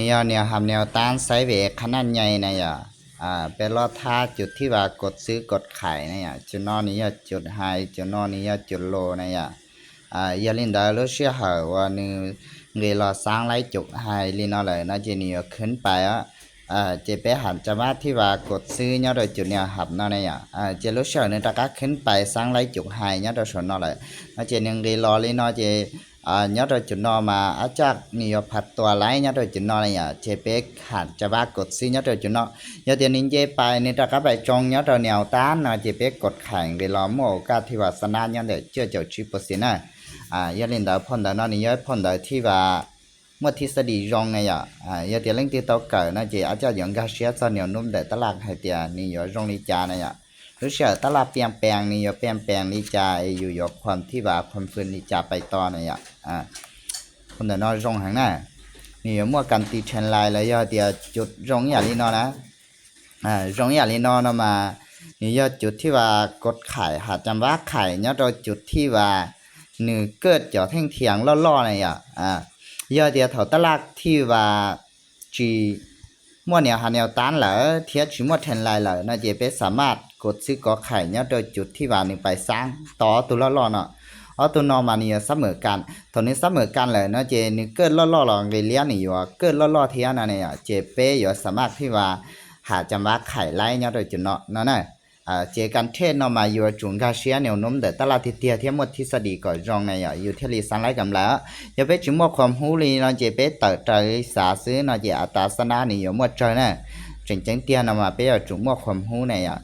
ນີ້ເນາະ ແນວຮັບແນວຕ້ານໄຊເວຂະໜາດໃຫຍ່ນະຫຍາ ອາ ເປັນລອດທາຈຸດທີ່ວ່າກົດຊື້ກົດຂາຍນະຫຍາ ຈຸດເນາະນີ້ເນາະ ຈຸດໄຮ ຈຸດເນາະນີ້ເນາະ ຈຸດໂລນະຫຍາ ອາ ຢາລິນເດີ ລູກເຊື່ອເຮົາວ່າ ນີ້ ເງີລອສ້າງໄລ່ຈຸກໄຮລີເນາະເລີຍເນາະ ເຈນີ້ເນາະ ຂຶ້ນໄປ ອາ ເຈໄປຫາຈັງຫວະທີ່ວ່າກົດຊື້ເນາະ ໂດຍຈຸດແນວຮັບເນາະນະຫຍາ ອາ ເຈລູກເຊື່ອນີ້ຕະກະຂຶ້ນໄປສ້າງໄລ່ຈຸກໄຮເນາະ ໂດຍຊົນເນາະເລີຍເນາະ ເຈໜຶ່ງເງີລອນີ້ເນາະ ເຈ ອາ ຍອດໂດຍຈຸດເນາະມາ ອາຈາກນີ້ເນາະ ພັດຕົວໄລ່ຍອດໂດຍຈຸດເນາະນະຫຍາ ເຈເປັກຫານຈະວ່າກົດຊື້ຍອດໂດຍຈຸດເນາະ ຍອດດຽວນີ້ເຈໄປນີ້ຕະກະໄປຈົງຍອດໂດຍແນວຕ້ານເນາະ ເຈເປັກກົດຂາຍເງີລອ ໝົດໂອກາດທີ່ວ່າຊະນະຍ້ອນໄດ້ເຈື່ອເຈົ້າຈີ່ເປີເຊັນນະ ອາ ຢາລິນເດີ ພອນເດີເນາະ ນີ້ເນາະ ພອນເດີທີ່ວ່າ ໝົດທິດສະດີຈົງນະຫຍາ ອາ ຍອດດຽວເລັ່ງຕິດຕໍ່ເກີນເນາະ ເຈອາຈາດຢອງກາເຊຍຈອນໜຽວນຸ້ມໄດ້ຕະຫຼາກໃຫ້ເຕຍ ນີ້ເນາະ ຈົງລີຈານະຫຍາ ລູກເຊື່ອຕະຫຼາດປ່ຽນແປງນີ້ເນາະ ປ່ຽນແປງລີຈາ ຢູ່ເນາະ ຄວາມທີ່ວ່າຄວາມຟື້ນລີຈາໄປຕໍ່ນະຫຍາ ອາ ຄົນເດີເນາະ ຈົງຫັ້ນນະ ນີ້ເນາະ ໝວກກັນຕີເທຣນໄລນ໌ແລ້ວ ຍອດດຽວຈຸດຈົງຢາລີເນາະນະ ອາ ຈົງຢາລີເນາະເນາະ ມາ ນີ້ເນາະ ຈຸດທີ່ວ່າກົດຂາຍ ຫາຈັງຫວະຂາຍເນາະ ໂດຍຈຸດທີ່ວ່ານີ້ເກີດຈອກແທ່ງທຽງຫຼໍ່ໆນະຫຍາ ອາ ຍອດດຽວເທົ່າຕະຫຼາກທີ່ວ່າຈີ່ ໝົດແນວຮັບແນວຕ້ານແລ້ວ ທຽດຈີ່ໝົດເທຣນໄລນ໌ແລ້ວເນາະ ເຈເປັກສາມາດກົດຊື້ກໍຂາຍເນາະ ໂດຍຈຸດທີ່ວ່ານີ້ໄປສ້າງຕໍ່ໂຕຫຼໍ່ໆເນາະ ເອົາໂຕນອກມານີ້ສະເໝີກັນ ໂຕນີ້ສະເໝີກັນແລ້ວເນາະ ເຈນີ້ເກີດຫຼໍ່ໆລອງເລຍນີ້ຢູ່ ເກີດຫຼໍ່ໆທຽນນະຫຍາ ເຈເປັກສາມາດທີ່ວ່າຫາຈັງຫວະຂາຍໄລ່ຍອດໂດຍຈຸດເນາະ ເນາະນະ ອາ ເຈການເທຣດເນາະ ມາຢູ່ຈຸງກາເຊຍແນວນຸ້ມເດີຕະຫຼາດເຕຍ ທຽດໝົດທິດສະດີກໍຈົງນະຫຍາ ຢູ່ທຽດລີສ້າງໄລ່ກຳໄລ ຍາເປັກຈຸມວກຄວາມຮູ້ລີເນາະ ເຈເປັກເຕີບເຕີສາຊື້ເນາະ ເຈອັດຕາຊະນະນີ້ເນາະ ໝົດເຈີນະ ເຈັງເຈັງເຕຍເນາະ ມາເປັກຈຸມວກຄວາມຮູ້ນະຫຍາ